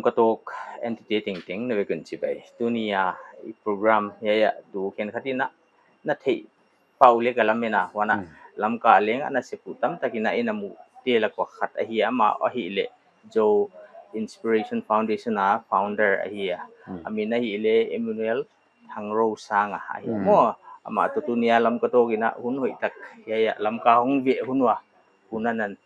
Lamkatok entity ting ting na vekin chibai tunia i program ya tu ken khatina na thei paule ka lamena wana lamka lenga na sepu tam takina ina mu tela ko khat a hi ama a hi le Jo Inspiration Foundation a founder a hi amina hi le Emmanuel Thangro Sanga a hi mo ama tu tunia lamkatokina hun hoi tak ya ya lamka hong ve hunwa hunanan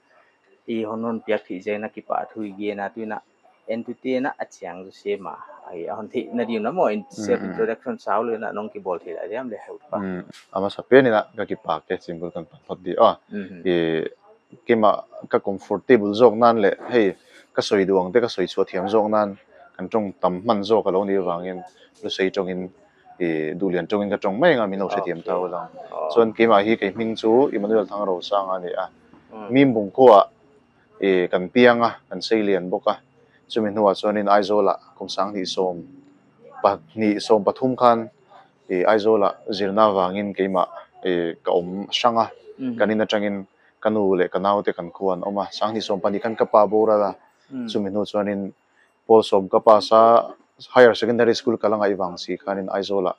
i hon hon piak thi je na kipa thui ge na tuina entity na achiang ju se ma ai hon thi na diu na mo in self introduction sau le na nong ki bol thi la jam le heu pa. Ama sa pe ni na ka ki pa ke chimbul kan pan phot di a i kima ka comfortable zawk nan leh hei ka sawi duh ang te ka sawi chhuah thiam zawk nan kan tawng tam hman zawk a lo nih avangin lusei tawngin i duhlian tawngin ka tawng mai anga min lo hrethiam ta ula chuan keimah hi kei hming chu Emmanuel Thangrosanga a ni a Mimbung khuaah i kan piang a, kan sei lian bawk a, chumi hnuah chuanin Aizawlah kum 2013 khan i Aizawlah zirna avangin keimah i ka awm hrang a, kan in atangin ka nu leh ka naute kan khua an awm a, 2014 khan ka pa boral a, chumi hnu chuanin Pawl sawm ka pass a, Higher Secondary School ka la ngaih vang si khanin Aizawlah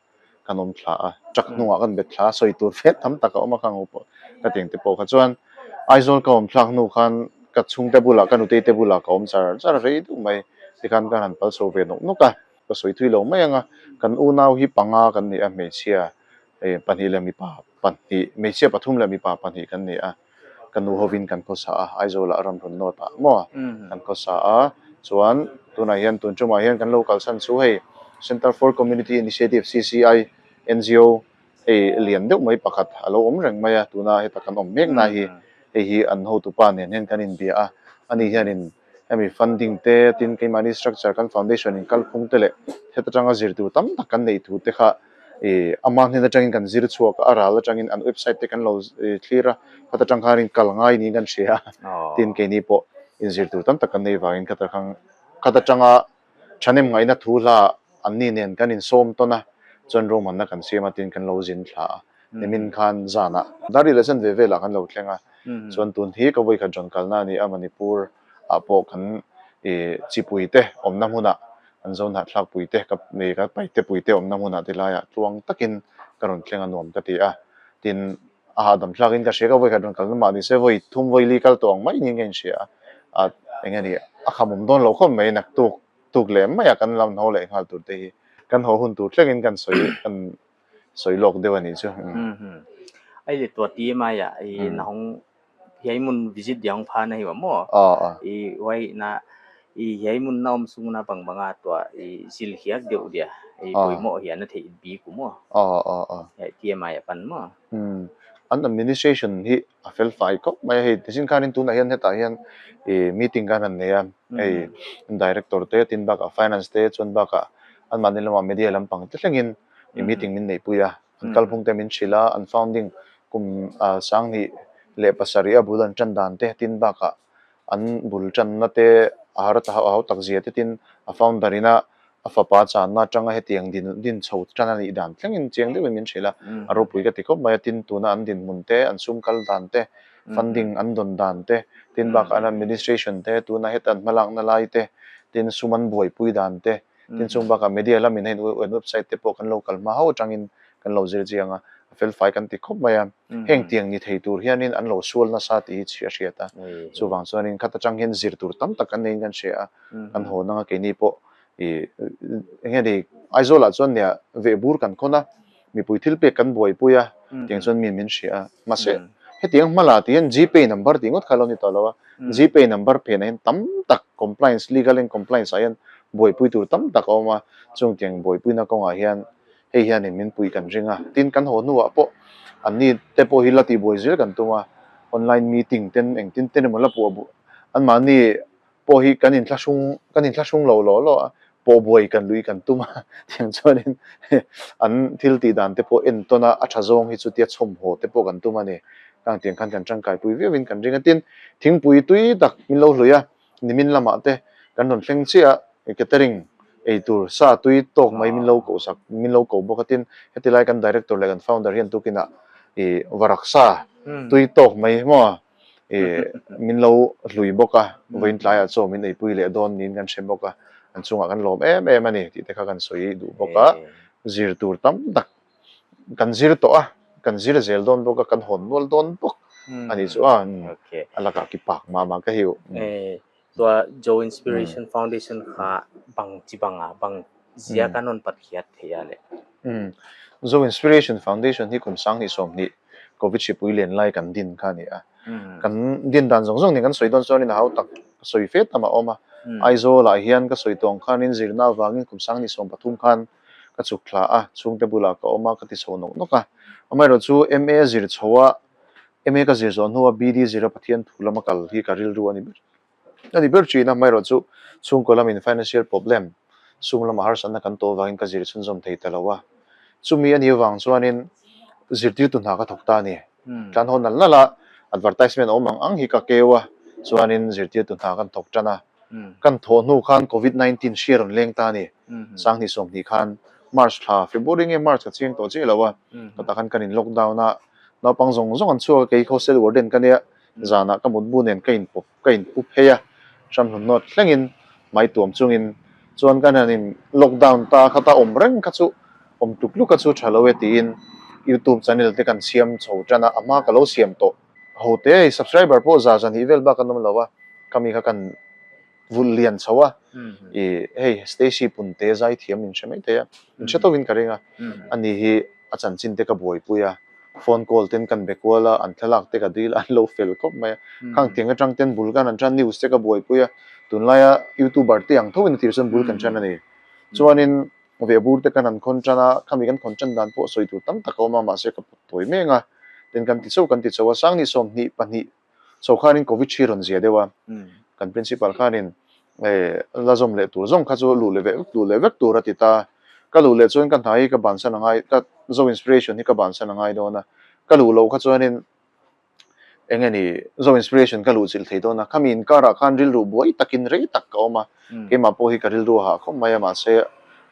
kan awm thla a, truck hnungah kan bet thla a, sawi tur fe tam tak a awm a khang ho pawh ka ti ang te pawh kha chuan Aizawl ka awm thlak hnu khan ka chhungte bulah ka nutei te bulah ka awm char char rei deuh mai tikhan ka han pal chho ve nawk nawk a, ka sawi thui lo mai ang a, kan unau hi panga kan ni a hmeichhia pahnih leh mipa pahnih hmeichhia pathum leh mipa pahnih kan ni a. Ka nu hovin kan khawsa a, Aizawlah ramhlun nawt ah maw kan khawsa a, chuan tunah hian tun tumah hian kan lo kalsan chu hei Centre for Community Initiative, CCI, ngo hei lian deuh mai pakhat a lo awm reng mai a, tuna heta kan awm mek na hi hei hi an hotupa nen hian kan inbia a, ani hianin hemi funding te tin keimahni structure kan foundation in kalphung te leh heta tanga zir tur tam tak kan neih thu te kha ih ama hnen atangin kan zir chhuak a, a ral atangin an website te kan lo thlir a, khata tang khanin kal ngai niin kan hria a, tin keini pawh inzir tur tam tak kan nei vangin khata khang khata tanga thahnem ngaihna thu hla anni nen kan insawm tawn a, chuan romanna kan siam a tin kan lo zin thla a, nimin khan zanah dar leh chan ve velah kan lo thleng a, chuan tun hi ka vawikhat rawn kalna a ni a, Manipur ah pawh kan ih chipui te awmna hmunah an zo hnahthlak pui te ka ih ka paite pui te awmna hmunah ti laiah tluang takin ka rawn thleng a nuam ka ti a, tin a hahdam thlakin ka hria ka vawikhat rawn kalna mah nise vawi thum vawi li kal tawh ang mai niin ka inhria a, ah eng nge ni a khamawm dawn lo khawp mai naktuk tuk leh maia kan lam haw leh nghal tur te hi kan haw hun tur thlengin kan sawi kan sawi lawk deuh a nih chu. Ai le tua ti mai a i nahawng hiai mun visit diang pha na hi wa maw i wai na i hiai mun na awm sung na bang banga tua i zil hiak deuh dia i pawimawh hian a theih bi ku maw hei TMI a pan maw. An administration hi a fel fai khawp mai a hei tichin khanin tunah hian hetah hian i meeting khan han nei a hei director te tin bakah finance te chuan bakah anmahni lamah media lampang te thlengin i meeting min neihpui a. An kalphung te min hrilh a, an founding kum 2007 a bul an tan dan te tin bakah an bul tanna te a har a hau tak zia te tin a founder ina a fapa channa atanga hetiang din din chho tan a nih dan thlengin chiang deuhin min hrilh a, a ropui ka ti khawp mai a, tin tuna an dinhmun te, an sum kal dan te, funding an dawn dan te, tin bakah an administration te, tuna heta an hmalakna lai te, tin sum an buaipui dan te. Tin chung bakah media lamin hei an website te pawh kan lo kal hma ho atangin kan lo zir chiang a, a fel fai kan ti khawp mai a. Heng tiang ni thei tur hianin an lo sual nasa tih hi chhi a hriat a. Chuvang chuanin khat atang hian zir tur tam tak kan neiin kan hria a, kan haw nanga keini pawh ih eng nge ni Aizawlah chuan nia vehbur kan khawn a, mipui thil pek kan buaipui a, tiang chuan mi min hria a. Mahse, hetiang hma la tih hian Gpay number tih ngawt kha a lo ni tawh lo a, Gpay number phenah hian tam tak compliance, legal and compliance ah hian buaipui tur tam tak a awm a, chung tiang buaipuina kawngah hian hei hianin min pui kan ring a. Tin, kan haw hnuah pawh anni te pawh hi la tihbuai zel kan tum a, online meeting ten engtin ten emaw la puah buh anmahni pawh hi kan inthlahrung kan inthlahrung lo law law a, pawh buai kan lui kan tum a, tiang chuanin an thil tih dan te pawh entawn a, a tha zawng hi chutia chhawmhaw te pawh kan tum a ni. Khang tiang khan kan tangkaipui viauin kan ring a, tin thingpui tui tak min lo hlui a, nimin lamah te kan rawn thleng chiah a, catering ei tur sa tui tawk mai min lo koh sak min lo ko bawk a, tin heti lai kan director leh kan founder hian tukinah ih varaksa tui tawk mai maw Ih min lo hlui bawk a, vawiin tlaiah chaw min eipui leh dawn niin kan hre bawk a. An chungah kan lawm em em a ni tih te kha kan sawi duh bawk a, zir tur tam tak kan zir tawh a, kan zir zel dawn bawk a, kan hawn nual dawn bawk a nih chu a, a lakah ki pak mah mah ka hiu. Tua Zo Inspiration Foundation kha bang chi banga bang zia kan rawn pat khiat thei a le. Zo Inspiration Foundation hi kum 2020 Covid hripui len lai kan din kha a ni a. Kan din dan zawng zawng nen kan sawi dawn chuanin a hau tak sawi fe tam a awm a. Aizawlah hian ka sawi tawng khanin zirna avangin kum 2023 khan ka chhuk thla a, chhungte bulah ka awm a, ka ti chho nawk nawk a. Amaherawhchu chu MA zir chho a, MA ka zir zawh hnua BD zira Pathian thu lama kal hi ka rilru a ni ber. A ni ber thin a, amaherawhchu chu chhungkaw lamin financial problem, sum lama harsatna kan tawh avangin ka zir chhunzawm thei ta lo a. Chumi a nih avang chuanin zirtirtu hna ka thawk ta a ni. Tlan haw nalh nalh a, advertisement awm ang ang hi ka keu a, chuanin zirtirtu hna kan thawk tan a. Kan thawh hnu khan covid 19 hri a rawn leng ta a ni. 2020 khan March thla, February nge March ka chiang tawh chiah lo a, ka tah khan kan in lockdown a, naupang zawng zawng an chhuak a, kei hostel warden ka nia, zanah ka mutbu nen ka inpawp ka inpu phei a, Hramhlun nawt thlengin mai tuam chungin chuan ka hian in lockdown ta khata awm reng kha chu awm tluk tluk kha chu tha lo e tiin youtube channel te kan siam chho tan a, a hma ka lo siam tawh ho te hei subscriber pawh za zan hih vel bak an awm lo a, khami kha kan vulh lian chho a, ih hei Stacy Punte zai thiam in hre mai thei a, in hre tawkin ka ring a, ani hi a chanchin te ka buaipui a. Phone call ten kan be kual a, an thlalak te ka dil a, an lo fel khawp mai a. Khang tiang atang ten bul kan han tan news te ka buaipui a, tunlaia youtuber te ang tho in a tir chuan bul kan tan a ni. Chuanin vehbur te kan han khawn tan a, khami kan khawn tan dan pawh sawi tur tam tak a awm a, mahse ka pawt tawi mek a. Tin kan ti chauh kan ti chauh a, 2022 chho khanin covid hri rawn zia deuh a, kan principal khanin la zawm leh tur zawng kha chu luh leh vek luh leh vek tur a ti ta, ka luh leh chuan ka hna hi ka bansan a ngai ka zo inspiration hi ka bansan a ngai dawn a, ka luh loh kha chuanin eng nge ni zo inspiration ka luh chilh thei dawn a, khami inkarah khan rilru buai takin rei tak ka awm a, keimah pawh hi ka rilru a hah khawp mai a, mahse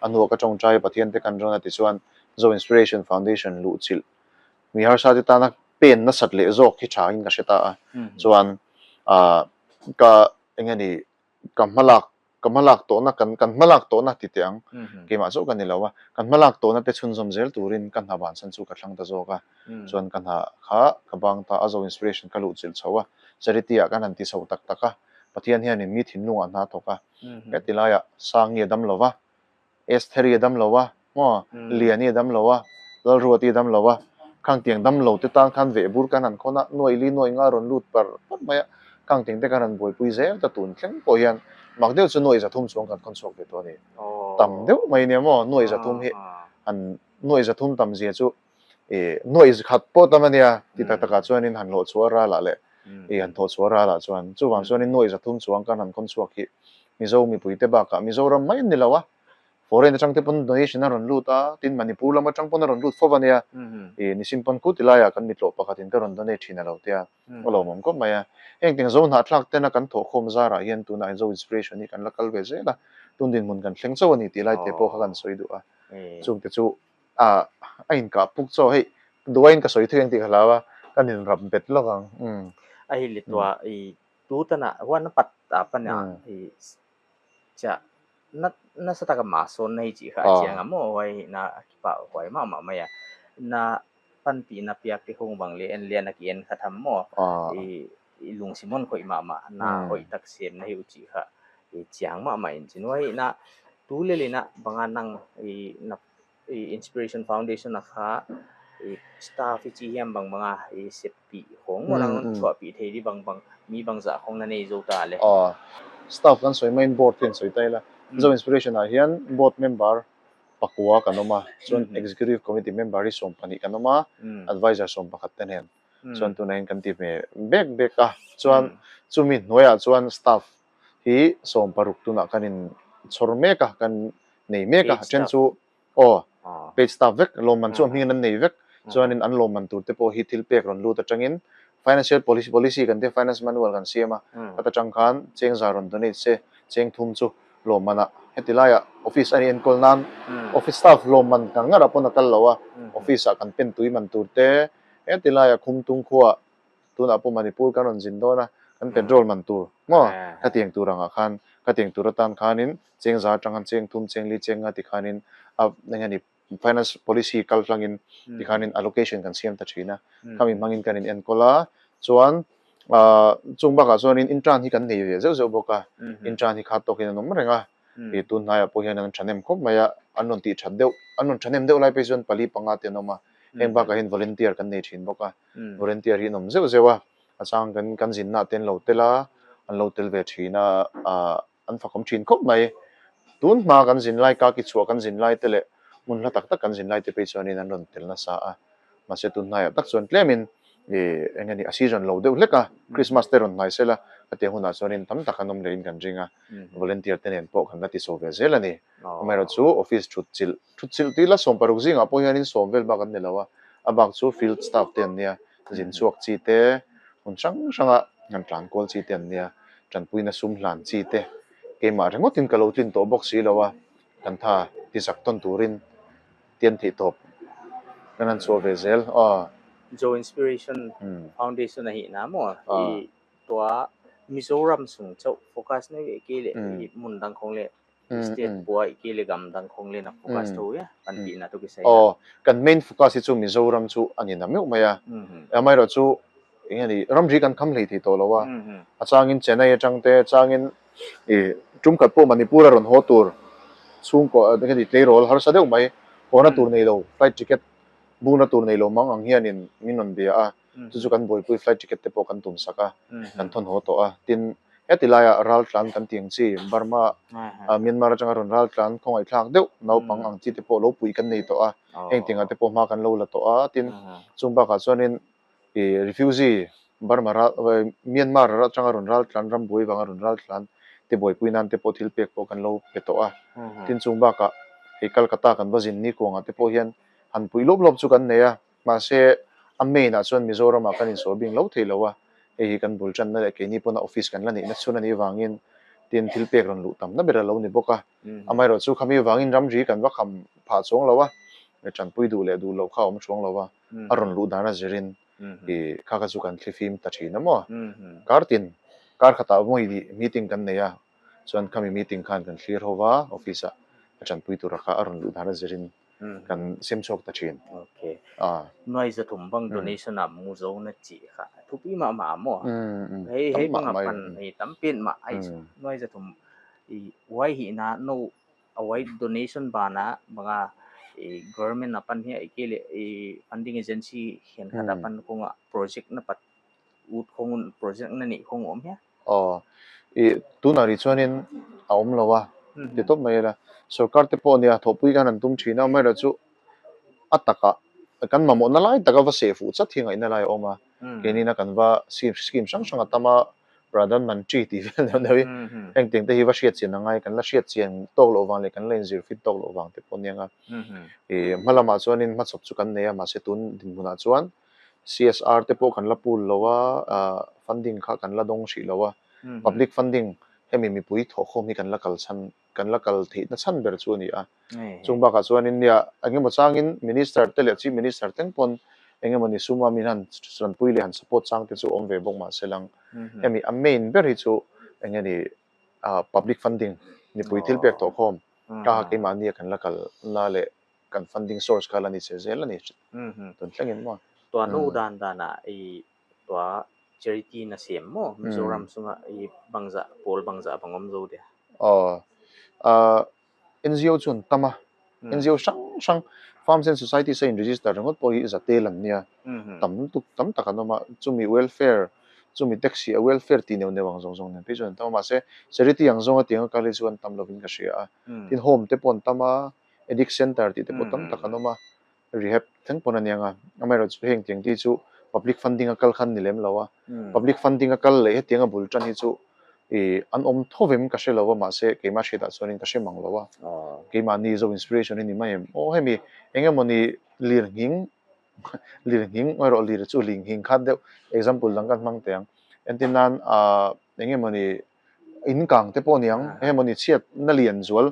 a hnuah ka tawngtai a Pathian te kan rawn a ti chuan zo inspiration foundation luh chilh mi harsa te tana pen nasat leh zawk hi tha in ka hre ta a, chuan ah ka eng nge ni ka hmalak ka hmalak tawhna kan kan hmalak tawhna ti teh ang keimah zawk ka ni lo a, kan hmalak tawhna te chhunzawm zel turin ka hna bansan chu ka thlang ta zawk a, chuan ka hna kha ka bang ta a zo inspiration ka luh chilh chho a, charity ah kan han ti chho tak tak a, Pathian hianin mi thinlungah hna thawk a, heti laiah Sangi a dam lo va. Estheri a dam lo a, maw? Liani a dam lo a, Lalruati a dam lo a, khang tiang dam lo te tan khan veh bur kan han khawn a, nuaih li nuaih nga rawn lut par par mai a, khang tiang te kan han buaipui zel ta tun thleng pawh hian mak deuh chu nuaih 300 chuang kan khawn chhuak ve tawh a ni. Tam deuh mai nia maw nuaih 300 hi han nuaih 300 tam zia chu ih nuaih khat pawh tam a nia ti tak takah chuanin han hlawh chhuah ralah leh ih han thawh chhuah ralah chuan chuvang chuanin nuaih 300 chuang kan han khawn chhuak hi Mizo mipuite bakah Mizoram mai an ni lo a, foreign atang te pawn donation a rawn lut a, tin Manipur lam atang pawn a rawn lut fo a nia, ih Nisim pawn khu ti laiah kan mitlawh pakhatin ka rawn donate thin a lo tia, a lawmawm khawp mai a. Heng tiang Zo hnahthlak tena kan thawhkhawm zarah hian tunah hian Zo Inspiration hi kan la kal ve zel a, tun dinhmun kan thleng chauh a ni tih lai te pawh kha kan sawi duh a, chungte chu a a inkah puk chaw hei duaiin ka sawi thui ang tih ka hlau a, kan inrap bet lawk ang. A hi lituah ih Tu tana huan a pat a pan a i chiah na nasa taka mah sawn na hi chih kha a chiang a maw huai na a ki pah huai mah mah mai a na pan tih na piak te hung bang leh en lian a ki en kha tham maw i i lung si hmawn khawih mah mah na hawih tak siam na hi u chih kha i chiang mah mah in chin huai na tu lel in a banga nang i na i inspiration foundation a kha i staff i chi hian bang banga i sep pih hawng maw lang chhuah pih thei ri bang bang mi bang zah hawng na nei zo ta le. Aw staff kan sawi maiin board te an sawi ta ila Zo inspiration ah hian board member pakua kan awm a chuan executive committee member hi 12 kan awm a advisor 11 te nen chuan tunah hian kan ti ve bek bek a chuan chumi hnuaiah chuan staff hi 16 tunah kan in chhawr mek a kan nei mek a then chu aw paid staff vek lawmman chu a hmingin an nei vek chuanin an lawmman tur te pawh hi thil pek rawn lut atangin financial policy policy kan tia finance manual kan siam a khat atang khan cheng za rawn donate se cheng thum chu lawmman ah heti laiah office a enkawl nan office staff lawmman ngar ngar ah pawn a kal lo a office ah kan pen tui man tur te heti laiah khumtung khuaah tunah pawh Manipur kan rawn zin dawn a, kan petrol man tur maw hetiang tur angah khan Khatiang tur atan khanin cheng za atang khan cheng thum, cheng li, cheng nga tikhanin a eng nge ni finance policy kal tlangin tikhanin allocation kan siam ta thin a. Khami hmangin kan in enkawl a, chuan chung bakah chuanin intern hi kan nei ve zeuh zeuh bawk a, intern hi khat tawkin an awm reng a, ih tun hnaiah pawh hian an thahnem khawp mai a, an rawn tih that deuh, an rawn thahnem deuh lai phei chuan pali panga te an awm a, heng bakah hian volunteer kan nei thin bawk a, volunteer hi an awm zeuh zeuh a, a chang kan kan zinna te an lo tel a, an lo tel ve thin a, ah an fakawm thin khawp mai. Tun hma kan zin lai, ka ki chhuah kan zin lai te leh hmun hla tak tak kan zin lai te phei chuanin an rawn tel nasa a, mahse tun hnaiah tak chuan tlemin ih eng nge ni a season lo deuh hlek a, Christmas te rawn hnai sel a, hetiang hunah chuanin tam tak an awm lehin kan ring a, volunteer te nen pawh kan la ti chho ve zel a ni. Amaherawhchu office thut chilh thut chilh tih la 16 zingah pawh hianin sawm vel bak an ni lo a, a bak chu field staff te an nia, zin chhuak chi te, hmun hrang hranga han tlan kual chi te an nia, tanpuina sum hlan chi te keimah ringawtin ka lo tlin tawh bawk si lo a, kan tha ti zak tawn turin tian theih tawp kan han chhuah ve zel aw. Zo Inspiration Foundation a hi na maw i tua Mizoram sung chauh focus nei ve ke leh i hmun dang khawng leh state pawh i ke leh gam dang khawng leh na focus tho e kan tih na to ki sai na. Aw kan main focus hi chu Mizoram chu a ni na meuh mai a, amaherawhchu eng nge ni ramri kan kham hlei thei tawh lo a, a changin Chennai atang te changin i tum khat pawh Manipur a rawn haw tur chhungkaw eng nge ni tleirawl harsa deuh mai hawna tur nei lo flight ticket bukna tur nei lo mang ang hianin min rawn bia a, chu chu kan buaipui flight ticket te pawh kan tum sak a, kan thawn haw tawh a, tin heti laiah ral tlan kan ti ang chi Burma Myanmar atanga rawn ral tlan khawngaihthlak deuh naupang ang chi te pawh lo pui kan nei tawh a, heng tingah te pawh hma kan lo la tawh a, tin chung bakah chuanin I refugee Burma ral Myanmar atanga rawn ral tlan ram buai vanga rawn ral tlan te buaipui nan te pawh thil pek pawh kan lo pe tawh a. Tin chung bakah hei Calcutta kan va zin ni kuangah te pawh hian han puih lawp lawp chu kan nei a, mahse a main ah chuan Mizoram ah kan insawi bing lo thei lo a, hei hi kan bul tanna leh keini pawn a office kan la neihna chhun a nih vangin tin thil pek rawn luh tamna ber a lo ni bawk a. Amaherawh chu khami vangin ramri kan va kham phah chuang lo a, tanpui duh leh duh loh kha a awm chuang lo a. a rawn luh dan a zirin i kha kha chu kan thlifim ta thin a maw? Kar tin kar khatah vawi hnih meeting kan nei a, chuan khami meeting khan kan thlir ho va office ah a tanpui tura kha a rawn luh dan a zirin kan sem chhuak ta thin. Okay. Nuai zathum bang donation ah mu zo na chi kha thupi mah mah a maw? Hei hei bang a pan hei tam pian mah ai nuai zathum i uai hi na no a white donation bana banga i government a pan hi ke le i funding agency hian khat a pan kawnga project na pat ut khawng project na nih khawng awm hian. Aw i tunah rih chuanin a awm lo a ti tawp mai ila sorkar te pawh nia thawhpui khan an tum thin a amaherawhchu chu a takah kan mamawhna lai taka va seh fuh chat hi ngaihna lai a awm a keinin a kan va scheme hrang hrang a tam a Pradhan Mantri tih vel neuh neuh hi engtiang te hi va hriat chian angai kan la hriat chian tawk loh vang leh kan la inzir fit tawk loh vang te pawh aniang a. Ih hma lamah chuanin hmachhawp chu kan nei a mahse tun dinhmunah chuan CSR te pawh kan la pool lo a ah funding kha kan la dawng hrih lo a public funding hemi mipui thawhkhawm hi kan la kal chhan kan la kal theihna chhan ber chu a ni a. Chung bakah chuanin nia engemaw changin Minister te leh Chief Minister thleng pawn engemawni suma min han chanpui leh han support chang te chu awm ve bawk mahse lang hemi a main ber hi chu enge ni public funding mipui thil pek tawh khawm ka keimahnia kan la kalna leh kan funding source kha la ni che zel a ni tun thlengin maw. Tuah hnu dan danah i Tua charity na siam maw Mizoram chunga i bangzah pawl bangzah bang awm zo dia. Aw ah NGO chu an tam a, NGO hrang hrang Farms and Societies a in register ringawt pawh hi za tel an nia, tam lutuk tam tak an awm a, chumi welfare chumi taxi a welfare tih neuh neuh ang zawng zawng nen phei chuan an tam a, mahse charity ang zawnga tiang a kal hi chu an tam lovin ka hria a, tin home te pawh an tam a, addict center tih te pawh tam tak an awm a. Rehab thleng pawn a nia nga, amaherawhchu heng tiang te chu public funding a kal khan ni lem lo a, public funding a kal leh hetiang a bul tan hi chu ih an awm tho vem ka hre lo a mahse keimah hriatah chuanin ka hre mang lo a, keimahni zo inspiration hi ni mai em aw hemi eng emawni lir nghing lir nghing erawh lir chu ling nghing khat deuh example dang kan hmang teh ang entir nan ah eng emawni in kang te pawh a niang eng emawni chhiat na lian zual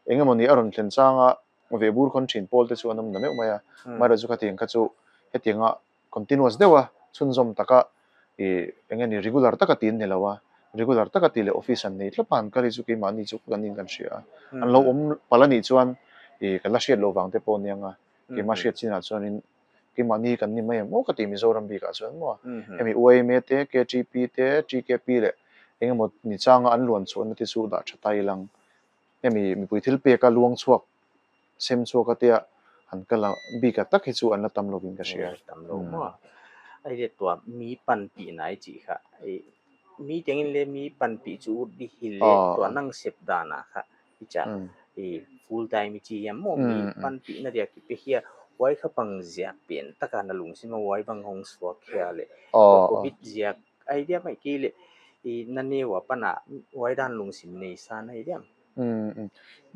eng emawni a rawn thlen chang a. Ve bur khawn thin pawl te chu an awm na meuh mai a, amaherawhchu khatiang kha chu hetianga continuous deuha chhunzawm taka ih eng nge ni regular taka tiin ni lo a, Regular taka tih leh office an nei thlap a, an kal hi chu keimahni chu kan in kan hria a. An lo awm palh a nih chuan ih kan la hriat loh vang te pawh a niang a, keimah hriat chinah chuanin keimahni hi kan ni mai em aw ka ti Mizoram bikah chuan maw. Hemi YMA te, KTP te, TKP leh eng emaw ni changa an luan chhuahna te chu dah tha ta ilang. Hemi mipui thil peka luang chhuak sem chhuak a tia han kal a bika tak hi chu an la tam lovin ka hria. Tam lo maw? Ai le tua mi pan pih nai chi kha i mi tengin le mi pan pih chu ut di hi le tua nang sep dan ah kha i cha i full time i chi hiam maw mi pan pih na ria ki pe hia uai kha pang ziak pen taka na lung sim a uai bang hawng suak hia le covid ziak ai diam ai ki le i na neu a pan ah uai dan lung sim nei sa na i diam.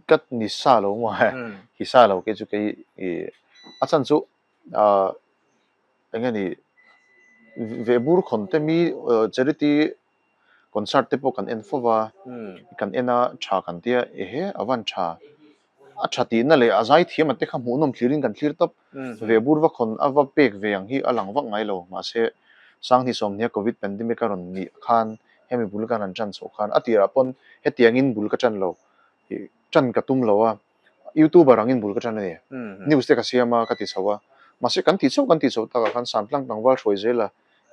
Ka ni sa lo maw he hi sa lo ke chu kei i a chan chu eng nge ni ve bur khawn te mi charity concert te pawh kan en fo va kan en a tha kan tia ehe a van tha a tha tihna leh a zai thiam a te kha hmuhnawm thlir in kan thlir tawp ve bur va khawn a va pek ve ang hi a lang vak ngai lo mahse Sanghni sawmhnia Covid pandemic a rawn nih khan hemi bul kan han tan chhoh khan a tirah pawn hetiangin bul ka tan lo ih tan ka tum lo a youtuber angin bul ka tan a ni news te ka siam a ka ti chho a mahse kan tih chauh kan tih chhoh takah khan Santlang tlangval hruai zela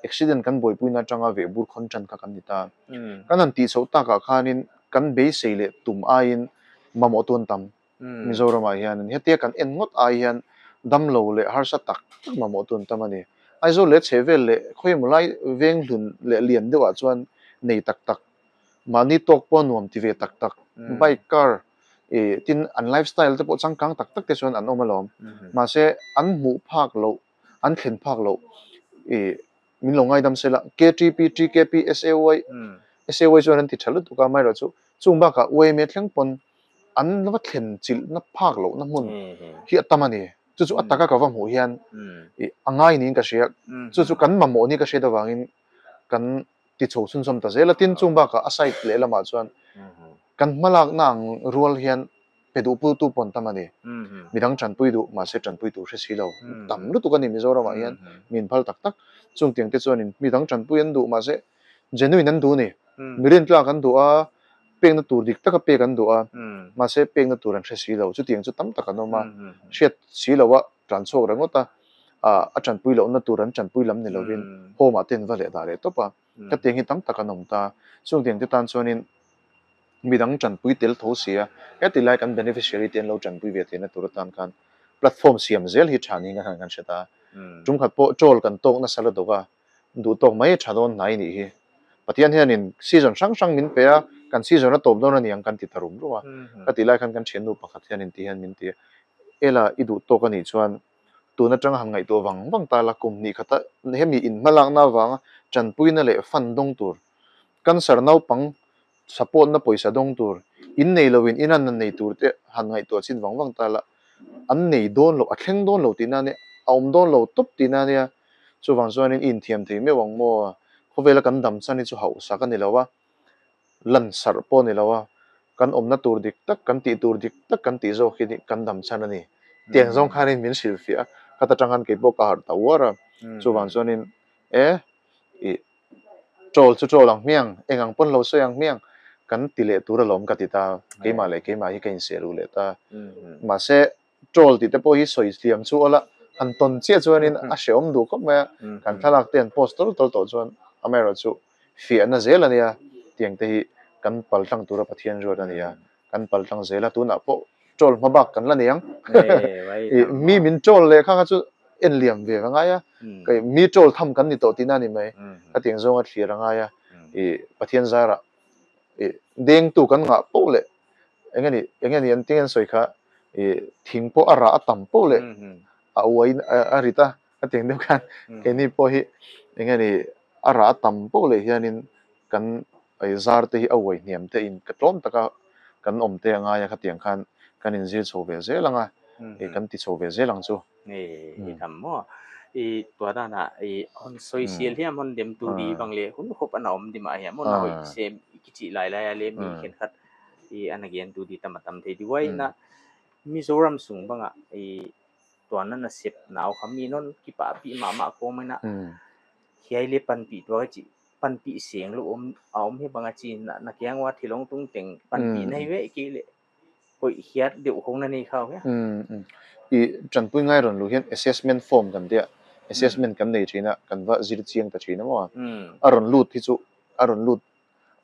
accident kan buaipuina atanga veh bur khawn tan kha kan ni ta kan han tih chhoh takah khanin kan beisei leh tum aiin mamawh tu an tam Mizoramah hianin hetia kan en ngawt ai hian damlo leh harsa tak tak mamawh tu an tam a ni. Aizawl leh chhehvel leh khawiemaw lai veng hlun leh lian deuhah chuan nei tak tak, mahni tawk pawh nuam ti ve tak tak, bike, car ih tin an lifestyle te pawh changkang tak tak te chuan an awm alawm. Mahse an hmuh phak loh, an thlen phak loh ih min lo ngaidam se la, KTP, TKP, SAY, SAY chuan an ti tha lutuk a, amaherawhchu chung bakah YMA thleng pawn an va thlen chilhna phak lohna hmun hi a tam a ni. Chu chu a taka ka va hmuh hian ih a ngai niin ka hria. Chu chu kan mamawh ni ka hriat avangin kan ti chho chhunzawm ta zel a. Tin, chung bakah a side lehlamah chuan kan hmalakna ang rual hian pe duh pultu pawh an tam a ni. Midang tanpui duh mahse tanpui tur hre si lo tam lutuk a ni Mizoramah hian mi inphal tak tak. Chungtiang te chuanin midang tanpui an duh mahse genuine an duh a ni. Mi rintlak an duh a, pekna tur dik taka pek an duh a, mahse pekna tur an hre si lo. Chutiang chu tam tak an awm a, hriat si loha tlan chhuak ringawt a, a tanpui lohna tur an tanpui lam ni lovin home ah te an va leh dah leh tawp a. Hetiang hi tam tak an awm ta. Chungtiang te tan chuanin midang tanpui tel tho si a, heti lai kan beneficiary te an lo tanpui ve theihna tur atan khan platform siam zel hi tha niin kan hre ta. Tumkhat pawh troll kan tawk nasa lutuk a, duh tawk mai tha dawn hnai nih hi. Pathian hianin season hrang hrang min pe a, kan season a tawp dawn a niang kan ti ta rum rum a. Ka tih lai khan kan thiannu pakhat hianin ti hian min ti a, Ela i duh tawk a nih chuan tun atanga han ngaihtuah vang vang ta la, kum hnih khata hemi inhmalakna avanga tanpuina leh fund dawng tur, cancer naupang support na pawisa dawng tur, in nei loin in an nei tur te han ngaihtuah chin vang vang ta la, an nei dawn lo, a thleng dawn lo tihna a nia, a awm dawn lo tawp tihna a nia. Chuvang chuanin i inthiam thei meuh ang maw? Khawvela kan dam chan hi chu hauhsak a ni lo a, lansarh pawh a ni lo a, kan awmna tur dik tak, kan tih tur dik tak kan tih zawk hi kan dam chan a ni. Tiang zawng khanin min hrilhfiah a, khata tang khan keipawh ka harh ta uar a. Chuvang chuanin e, ih Troll chu troll ang hmiang, eng ang pawn lo sawi ang hmiang, kan ti leh tur alawm ka ti ta, keimah leh keimah hi ka inseh luh leh ta. Mahse, troll tih te pawh hi sawi hliam chu awla, han tawn chiah chuanin a hrehawm duh khawp mai a, kan thlalak te han post tawlh tawlh tawh chuan amaherawhchu fiahna zel a nia, tiang te hi kan paltlang tura Pathian ruat a nia, kan paltlang zel a, tunah pawh troll hma bak kan la nei ang. Mi min troll leh kha kha chu en liam ve a ngai a, mi troll tham kan ni tawh tihna a ni mai, khatiang zawnga thlir a ngai a, ih Pathian zarah ih dengtu kan ngah poh leh eng nge ni eng nge ni an tinge an sawi kha ih thing pawh a rah a tam poh leh a uaiin a rit a, khatiang deuh khan keini pawh hi eng nge ni a rah a tam poh leh hianin kan zar te hi a uai hniam te in ka tlawm taka kan awm te a ngai a khatiang khan kan inzir chho ve zel ang a, ih kan ti chho ve zel ang chu. I tham maw? I tua danah i hawn sawi sial hiam hawn dem tu ri bang leh hun khawp an awm dim ah hiam hawn hawi se ki chih lai lai a le mi khen khat i an agian tu di tam a tam thei duai na Mizoram sung bangah i tuan na sep nau kha mi non ki pa pi mah mah ko mai na hiai le pan pi tua chi. Pan pi seng lo awm a awm hi banga chi na na kiang wa thilong tung teng pan pi nei ve ki le hoi hiat deuh hong na nei khau ya. I tanpui ngai rawn luh hian assessment form kan tia assessment kan nei thin a kan va zir chiang ta thin a maw a rawn lut hi chu a rawn lut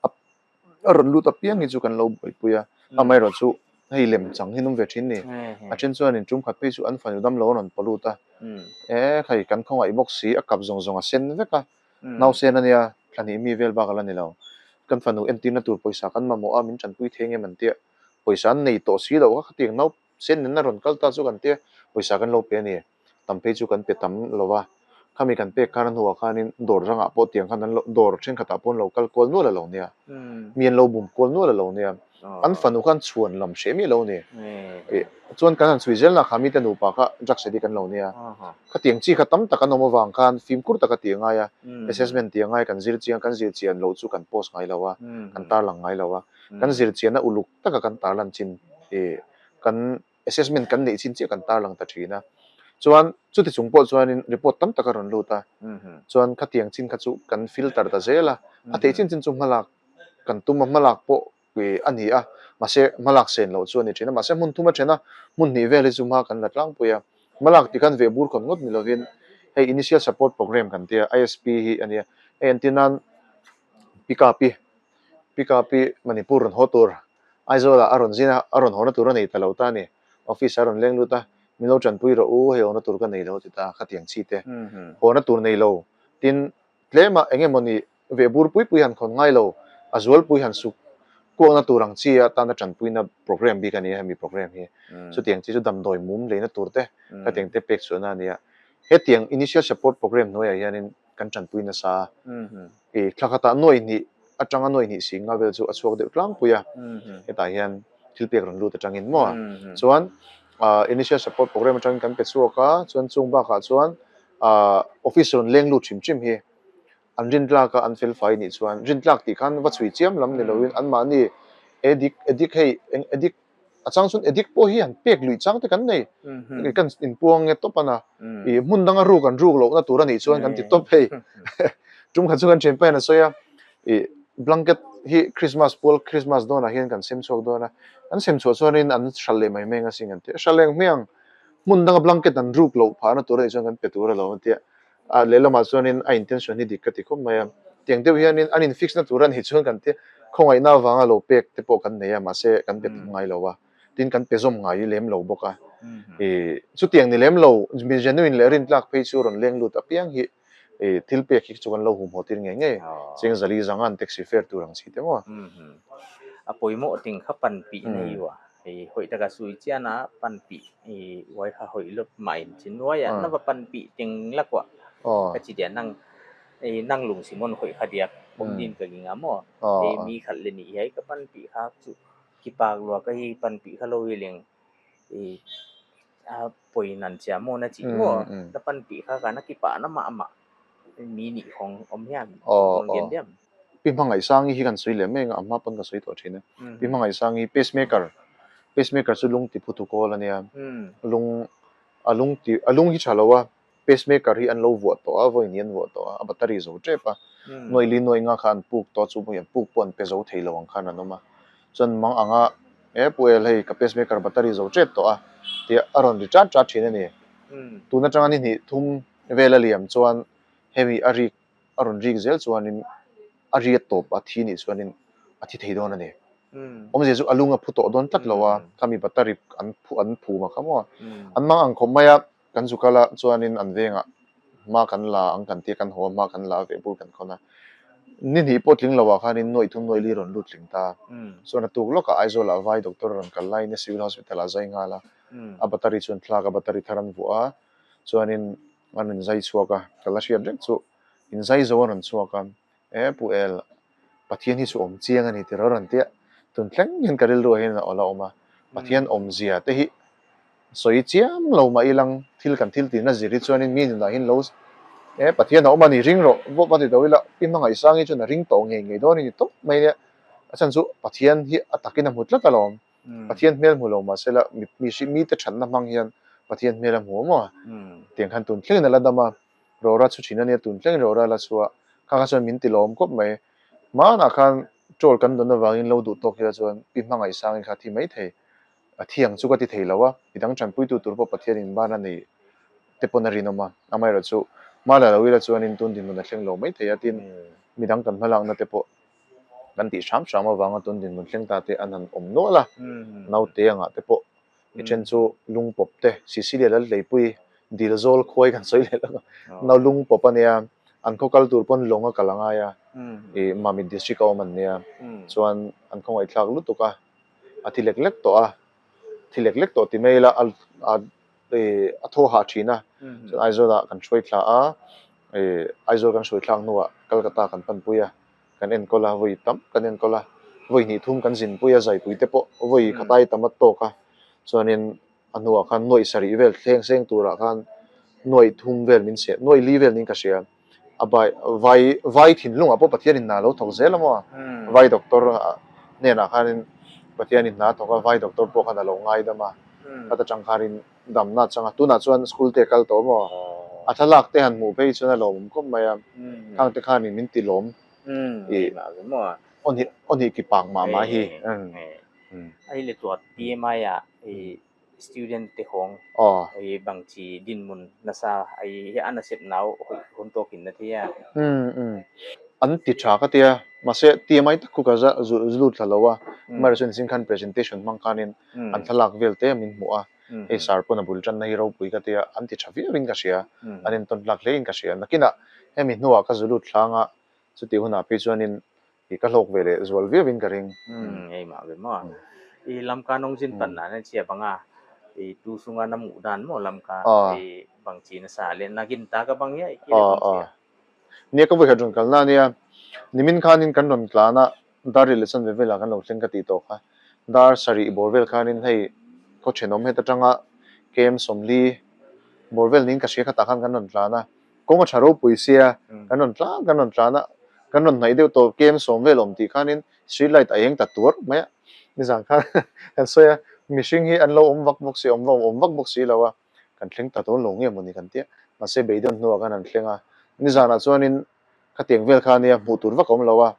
a rawn lut apiang hi chu kan lo buaipui a amaherawh chu hei lem chang hi an awm ve thin ni a then chuan in tum khat phei chu an fanu dam lo a rawn pollute a e hei kan khawngaih bawk si a kap zawng zawng a sen vek a Nausen a nia, thla hnih mi vel bak a la ni lo. Kan fanu entirna tur pawisa kan mamawh a, min tanpui thei ngem an tia. Pawisa an nei tawh si lo kha khatiang nausen nen a rawn kal ta chu kan tia, pawisa kan lo pe a ni. Tam phei chu kan pe tam lo va, khami kan pek khan a hnuah khanin dawr rangah pawh tiang khan an lo dawr thenkhatah pawh an lo kal kual nual a lo nia. Mi an lo bum kual nual a lo nia. An fanu khan chhuan lam hreh miah lo a ni. Chuan kan han chhui zel na kha mite nupa kha drugs addict an lo nia. Khatiang chi kha tam tak an awm avang khan fimkhur taka tih a ngai a, assessment tih a ngai, kan zir chiang, kan zir chian loh chu kan post ngai lo a, kan tarlang ngai lo a. Kan zir chianna uluk taka kan tarlan chin ih kan assessment kan neih chin chiah kan tarlang ta thin a. Chuan chuti chung pawh chuanin report tam tak a rawn lut a, chuan khatiang chin kha chu kan filter ta zel a, a theih chin chin chu hmalak kan tum a, hmalak pawh a ni a, mahse hmalak sen loh chu a ni thin a, mahse hmun thum a then a, hmun hnih vel hi chu hma kan la tlangpui a, hmalak tih khan veh bur khawn ngawt ni lovin hei initial support program kan tia ISP hi a nia, hei entir nan pickup hi pickup hi Manipur rawn haw tur Aizawl ah a rawn zin a, a rawn hawna tur a nei ta lo ta a ni, office ah a rawn leng lut a, min lo tanpui rawh u, hei hawna tur ka nei lo a ti ta, khatiang chi te hawna tur nei lo tin tlema eng emawni Veh bur pui pui han khawn ngai lo, a zual pui han suk kuakna tur ang chi a tana tanpuina program bik a ni a hemi program hi. Chutiang chi chu damdawi mum leina tur te khatiang te pek chhuahna a ni a. Hetiang initial support program hnuaiah hianin kan tanpui nasa a. I thla khatah nuai hnih atanga nuai hnih si nga vel chu a chhuak deuh tlangpui a. Hetah hian thil pek rawn lut atangin maw? Chuan initial support program atangin kan pe chhuak a, chuan chung bakah chuan office rawn leng lut hrim hrim hi. An rintlak a an felfai nih chuan rintlak tih khan va chhui chiam lam ni loin anmahni edik edik hei eng edik a chang chuan edik pawh hi han pek luih chang te kan nei kan inpuang nge tawp ana ih hmun danga ruk an ruk lohna tur a nih chuan kan ti tawp hei tum khat chu kan thianpa hian a sawi a ih blanket hi Christmas pual Christmas dawnah hian kan sem chhuak dawn a an sem chhuah chuanin an hral leh mai mai ang asin kan ti a hral leh ang hmiang hmun danga blanket an ruk loh phahna tur a nih chuan kan pe tur alawm a tia. A lehlamah chuanin a intention hi dik ka ti khawp mai a, tiang deuh hianin an in fix na tur a nih chuan kan ti khawngaihna avanga lo pek te pawh kan nei a, mahse kan pe tam ngai lo a, tin kan pe zawm ngai lem lo bawk a, ih chutiang ni lem lo mi genuine leh rintlak phei chu rawn leng lut apiang hi ih thil pek hi chu kan lo humhaw tir ngei ngei, cheng zali zanga an taxi fare tur ang chi te maw. A pawimawh ting kha pan pih nei u a. Hei hawih taka sui chian a pan pih i uai kha hawih lawp mah in chi nuai a na va pan pih ting la kuah ka chi dia nang i nang lung simon hawih kha diak awm din ka ging a maw hei mi khat le nih hi ka pan pih kha chu ki pak lua ka hi pan pih kha lo i leng i a pawi nan chia maw na chi maw na pan pih kha ka na ki pah na mah mah mi nih hawng awm hian hawng diam diam. Pi Hmangaihsangi hi kan sawi leh mek a, a hma pawn ka sawi tawh thin e. Pi Hmangaihsangi pacemaker, pacemaker chu lung ti phutu kawl a nia. Lung, a lung ti, a lung hi tha lo a, pacemaker hi an lo vuah tawh a, vawiin hi an vuah tawh a, a battery zo tep a. Nuaih li nuaih nga kha an puk tawh a, chu pawh hi an puk pawh an pe zo thei lo ang khan an awm a. Chuan mang anga, e Pu El hei ka pacemaker battery zo tep tawh a, tia a rawn ri chat chat thin a ni. Tun atanga ni hnih thum vel a liam chuan hemi a rik a rawn rik zel chuanin a riat tawp a thi nih chuanin a thi thei dawn a ni. Awmzia chu a lung a phu tawh dawn tlat lo a, khami battery an phu an phum a kha maw. An mang ang khawp mai a, kan zu kal a chuanin an vengah hma kan la ang kan tia kan haw a, hma kan la a veh bur kan khawn a. Ni hnih pawh tling lo ah khanin nuaih thum nuaih li rawn lut tling ta. Chuan a tuk lawkah Aizawl ah vai doctor a rawn kal laiin a civil hospital ah zai nghal a, a battery chuan thlak a battery thar an vuah a, chuanin an rawn zai chhuak a, ka la hriat reng chu in zai zo a rawn chhuak a, e Pu El, Pathian hi chu awm chiang a ni tih a rawn ti a, tun thleng hian ka rilruah hian a la awm a, Pathian awmzia te hi sawi chiam lo mah ilang thil kan thil tihna zir hi chuanin mi nunah hian lo e Pathian a awm a ni ring rawh vawp a ti lo ila i hmangaihsang hi chuan a ring tawh ngei ngei dawn a ni tawp mai nia, a chhan chu Pathian hi a takin a hmu tlat alawm. Pathian hmel hmu lo mahsela mi hri mite thatna hmang hian Pathian hmel a hmu a maw? Tiang khan tun thlengin a la dam a, Rora chu thin a nia, tun thlengin Rora la chhuah. Kha kha chuan min ti lawm kawp mai. Hmanah khan troll kan dawn avangin lo duh tawk ila chuan Pi Hmangaihsangin kha a thi mai thei. A thi ang chu ka ti thei lo a, midang tanpuitu tur pawh Pathianin ban a nei te pawn a rinawm a. Amaherawhchu hma la lo ila chuanin tun dinhmun a thleng lo mai thei a, tin midang kan hmalakna te pawh kan tih hram hram avanga tun dinhmun thleng ta te an han awm nual a, naute angah te pawh i then chu lungpawp te, Sicilia Lalhleipui dil zawl khuai kan sawi leh lawk a, nau lungpawp a nia, an khaw kal tur pawn lawng a kal a ngai a, i Mamit district a awm an nia, chuan an khawngaihthlak lutuk a, a thi lek lek tawh a, thi lek lek tawh ti mai ila a a i a thaw hah thin a, chuan Aizawl ah kan hruai thla a, i Aizawl kan hruai thlak hnuah Calcutta kan panpui a. kan enkawl a, vawi tam kan enkawl a, vawi hnih thum kan zinpui a, zaipui te pawh vawi khatai tam a tawk a, chuanin a hnuah khan nuaih sarih vel thleng seng turah khan nuaih thum vel min cheh, nuaih li vel niin ka hria, a bai vai vai thinlungah pawh Pathianin hna a lo thawk zel a maw, vai doctor hnenah khanin Pathianin hna a thawk a, vai doctor pawh khan a lo ngaidam a, khat atang khanin damna a chang a, tunah chuan school te a kal tawh maw? A thlalak te han hmuh phei chuan a lawmawm khawp mai a, khang te khanin min ti lawm i aw hnih ki pak mah mah hi. Ai le tuah TMI ah i student te hawng i bang chi dinhmun nasa ai hi an a sep nau hun tawkin na thei a. An ti tha ka tia, mahse TMI tak khu ka lut thla lo a, amaherawhchu an zing khan presentation hmang khanin an thlalak vel te min hmuh a, hei sar pawn a bul tanna hi ropui ka tia, an ti tha viauin ka hria, an entawn tlak hlein ka hria. Nakinah hemi hnuah ka zu lut hlang a, chutih hunah phei chuanin i ka hlawk ve leh zual viauin ka ring. Hei mah ve maw? I lamka nawngzin pan nan a chhia bang a, i tu sunga na muh dan maw lamka i bang chi nasa le nakin ta ka bang hiai ki le bang chi a. Nia ka vawikhat rawn kalna a nia, nimin khanin kan rawn tlan a, dar rih leh chanve velah kan lo thleng ka tih tawh kha. Dar sarih bawr vel khanin hei khaw thenawm het atanga KM sawmli bawr vel niin ka hria khatah khan kan rawn tlan a, kawng a tha ropui sia, kan rawn tlan kan rawn tlan a, kan rawn hnaih deuh tawh KM sawm vel awm tih khanin street light a eng ta tuar mai a, nizan khan kan sawi a, mihring hi an lo awm vak bawk si, awm awm vak bawk si lo a. kan thleng ta dawn lo nge mawni kan tia, mahse beidawn hnuah khan an thleng a, nizanah chuanin khatiang vel kha ania hmuh tur vak a awm lo a,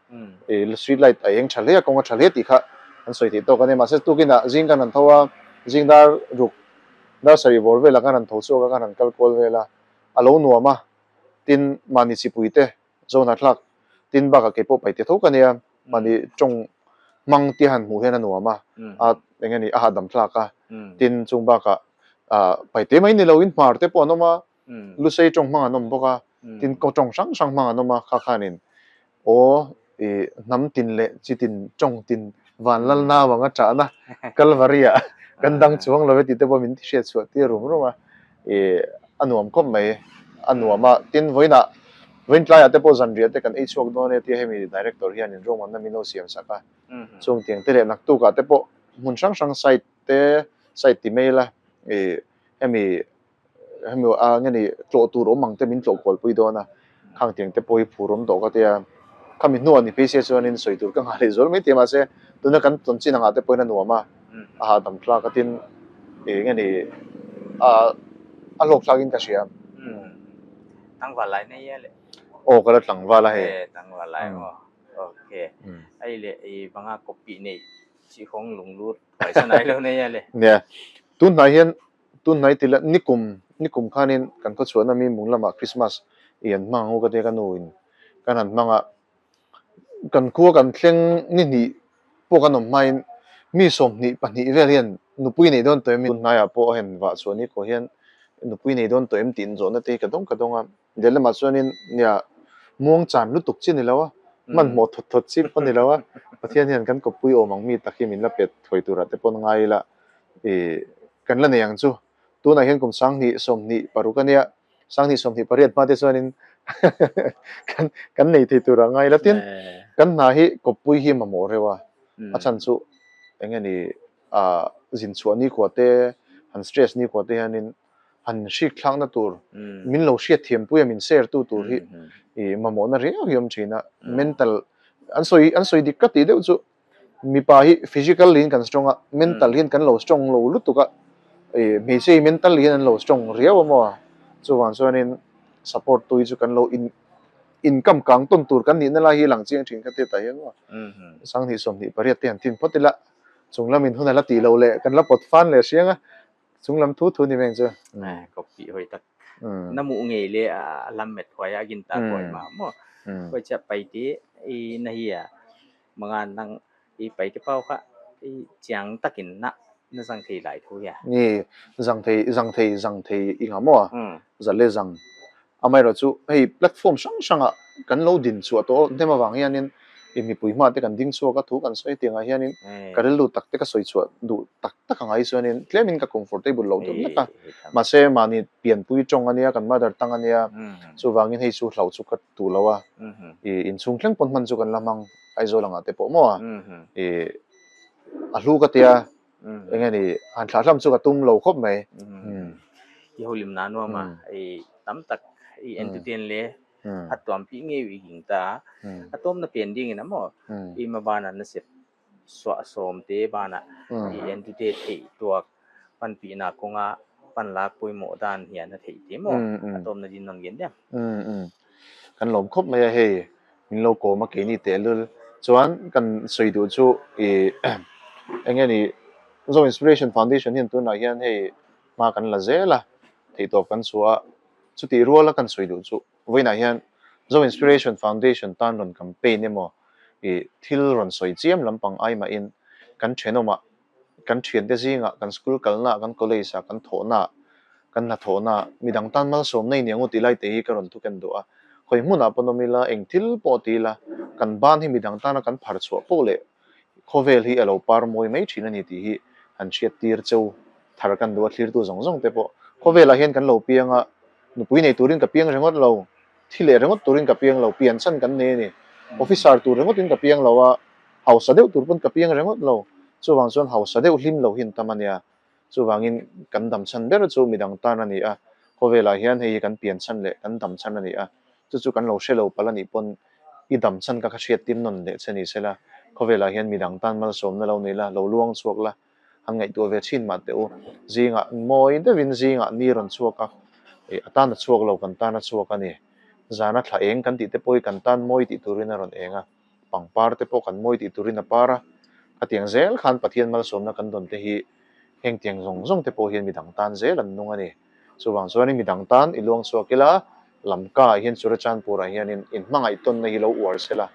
ih street light a eng tha hle a, kawng a tha hle tih kha an sawi theih tawk a nia, mahse tukinah zing kan han tho a, zing dar ruk dar sarih bawr velah khan han tho chhuak a, khan han kal kual vel a, a lo nuam a, tin mahni chipui te Zohnahthlak tin bakah kei pawh paite tho ka nia, mahni tawng hmang tia han hmuh hian a nuam a, a eng nge ni a hahdam thlak a, tin chung bakah ah paite mai ni loin hmar te pawh an awm a, lusei tawng hmang an awm bawk a, tin kaw tawng hrang hrang hmang an awm a, kha khanin aw ih hnam tin leh chi tin tawng tin van lal nau anga chahna Kalvari ah kan dang chuang lo e tih te pawh min ti hriat chhuah tir rum rum a, ih a nuam khawp mai, a nuam a, tin vawiinah vawiin tlaiah te pawh zanriah te kan ei chhuak dawn e tia hemi director hian in ruahmanna min lo siam sak a, chung tiang te leh naktukah te pawh hmun hrang hrang site te site ti mai ila ih hemi hemi a nge ni tlawh tur awm ang te min tlawh kual pui dawn a, khang tiang te pawh hi phur awm tawh ka tia, khami hnuah ni phei se chuanin sawi tur ka nghah leh zual mai tia mahse tuna kan tawn chin angah te pawhin a nuam a, a hahdam thlak a tin ih nge ni a a hlawk thlak in ka hria. Tlangval lai nei e le. Aw ka la tlangval a hei. E tlangval lai maw okay ai leh i banga copy nei chihawng lunglut paisa nai lo nei e le. Nia tunhnai hian Tunhnai ti la nikum nikum khanin kan khawchhuahna mi mung lamah Christmas i an hmang ang u ka tia ka nu in kan han hmang a, kan khua kan thleng ni hnih pawh kan awm hmain mi 22 vel hian nupui nei dawn tawh em tunhnaiah pawh a hen vah chhuah ni kawh hian nupui nei dawn tawh em tih inzawhna te hi ka dawng ka dawng a, lehlamah chuanin nia muang chan lutuk chi ni lo a, hmanhmawh thawt thawt chi pawh ni lo a, Pathian hian kan kawppui awm ang mi tak hi min la pet thuai turah te pawh ngai ila. Ih, kan la nei ang chu. Tunah hian kum 2026 a nia, 2028 hma te chuanin kan kan nei thei tur a ngai la. Tin, kan hna hi kawppui hi mamawh reuh a, a chhan chu eng nge ni ah zin chhuah nikhua te, han stress nikhua te hianin han hrik thlakna tur, min lo hriat thiampui a min share tu tur hi ih mamawhna riau hi a awm thin a. Mental an sawi an sawi dik ka tih deuh chu. Mipa hi physical in kan strong a, mental hian kan lo strong lo lutuk a, ih hmeichhia hi mental hian an lo strong riau a maw? Chuvang chuanin support tu hi chu kan lo in In kam kang tawn tur kan nihna lai hi lang chiang thin kha te tah hian maw 2028 te han tin phawt ila chung lamin hun a la tih loh leh kan la pawt fan leh hriang a chung lam thu thu ni veng chu. Ka pi hawi tak na muh ngei le a lam met huai a gin ta kuai ma maw koi cha pai te i na hi a mangan nang i pai te pau kha i chiang takin na na zang thei lai thu ya. Ni zang thei zang thei zang thei i nga maw za le zang Amaherawh chu hei platform hrang hrangah kan lo din chhuah tawh hnem avang hianin i mipui hma te kan ding chhuak a, thu kan sawi tiangah hianin ka rilru tak te ka sawi chhuah duh tak tak ang ai chuanin tlemin ka comfortable lo deuh hlek a. Mahse mahni pianpui tawng ania, kan mother tongue ania, chuvangin hei chu hlauh chu ka duh lo a, i inchhung thleng pawn hman chu kan la hmang Aizawl angah te pawh maw a, i a hlu ka tia. Eng nge ni, han thlah hlam chu ka tum lo khawp mai. I holim na nuam a, i tam tak i entertain le a tuam pi ngei i ging ta a, a tawm na pen ding in a maw i ma ban ah na sep suah sawm te ban ah i entertain theih tuak pan pi na kawng ah pan lak pawimawh dan hian a theih te maw a tawm na din nawn gen diam. Kan lawm khawp mai a hei, min lo kawm a keini tehlul chuan kan sawi duh chu ih eng nge ni Zo Inspiration Foundation hian tunah hian hei hma kan la zel a theihtawp kan chhuah a chutih ruala kan sawi duh chu vawiinah hian Zo Inspiration Foundation tan rawn campaign emaw ih thil rawn sawi chiam lampang ai mahin kan thenawmah kan thiante zingah kan school kalnaah kan college ah kan thawhnaah kan hnathawhnaah midang tan malsawmna i niang u tih lai te hi ka rawn thuken duh a, khawi hmunah pawn awm ila eng thil pawh ti ila kan ban hi midang tana kan phar chhuah poh leh khawvel hi a lo par mawi mai thin a ni tih hi han hriat tir cheu thar kan duh a thlirtu zawng zawng te pawh khawvelah hian kan lo piang a nupui nei turin ka piang ringawt lo thi leh ringawt turin ka piang lo pianchhan kan nei a ni officer tur ringawtin ka piang lo a hausa deuh tur pawn ka piang ringawt lo chuvang chuan hausa deuh hlim lo hi an tam a nia. Chuvangin kan dam chhan ber chu midang tan a ni a, khawvelah hian hei hi kan pian chhan leh kan dam chhan a ni a, chu chu kan lo hre lo palh a nih pawn i dam chhan kha kha hriat tir nawn leh che ni sela, khawvelah hian midang tan malsawmna lo nei la, lo luang chhuak la, han ngaihtuah ve thin mah teh u. Zingah mawi deuhin zingah ni rawn chhuak a, ih a tan a chhuak lo, kan tan a chhuak a ni. Zana thla eng kan tih te pawh hi kan tan mawi tih turin a rawn eng a. Pangpar te pawh kan mawi tih turin a par a, khatiang zel khan Pathian malsawmna kan dawn te hi hengtiang zawng zawng te pawh hian midang tan zel an nung a ni. Chuvang chuanin midang tan i luang chhuak ila, Lamka ah hian Churachandpur ah hianin inhmangaihtawnna hi lo uar sela,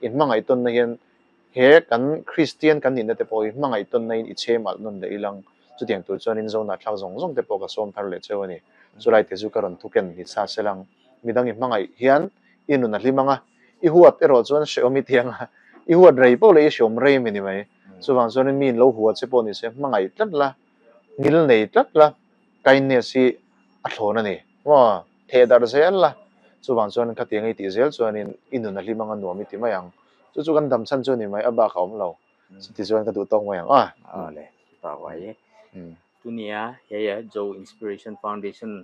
inhmangaihtawnna hian he kan Kristian kan nihna te pawh hi hmangaihtawnna in i chhem alh nawn leh ilang, chutiang tur chuanin Zona thlak zawng zawng te pawh ka sawm thar leh cheu a ni. Chulai te chu ka rawn thuken ni chha selang, midang i hmangaih hian i nun a hlim ang a, I huat erawh chuan hrehawm i tiang a, i huat rei poh leh i hrehawm rei mi ni mai. Chuvang chuanin mi in lo hua che pawh ni se hmangaih tlat la, ngil nei tlat la, kindness hi a thlawn a ni. Maw? Theh darh zel la, chuvang chuan khatiang i tih zel chuanin i nun a hlim anga nuam i ti mai ang. Chu chu kan dam chhan chu a ni mai, a bak a awm lo. Chuti chuan ka duh tawk mai ang a. Awle, pa huai. Tunia, hei a Zo Inspiration Foundation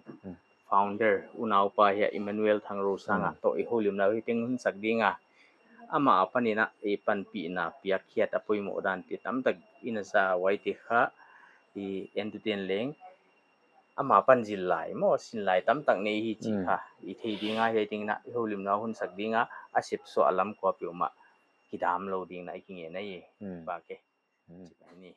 Founder unaupa hi Emmanuel Thangrosanga tawh i holim lo hi teng hun sak ding a, amah a panin a i pan pihna piak hiat a pawimawh dan ti tam tak in a za uai ti kha i entertain leng amah pan zil lai maw sin lai tam tak nei hi chi kha i thei ding a hei ting na i holim lo hun sak ding a a sep suah lam kua piu mah ki dam lo ding na i ki nge na i pa ke chi pai ni.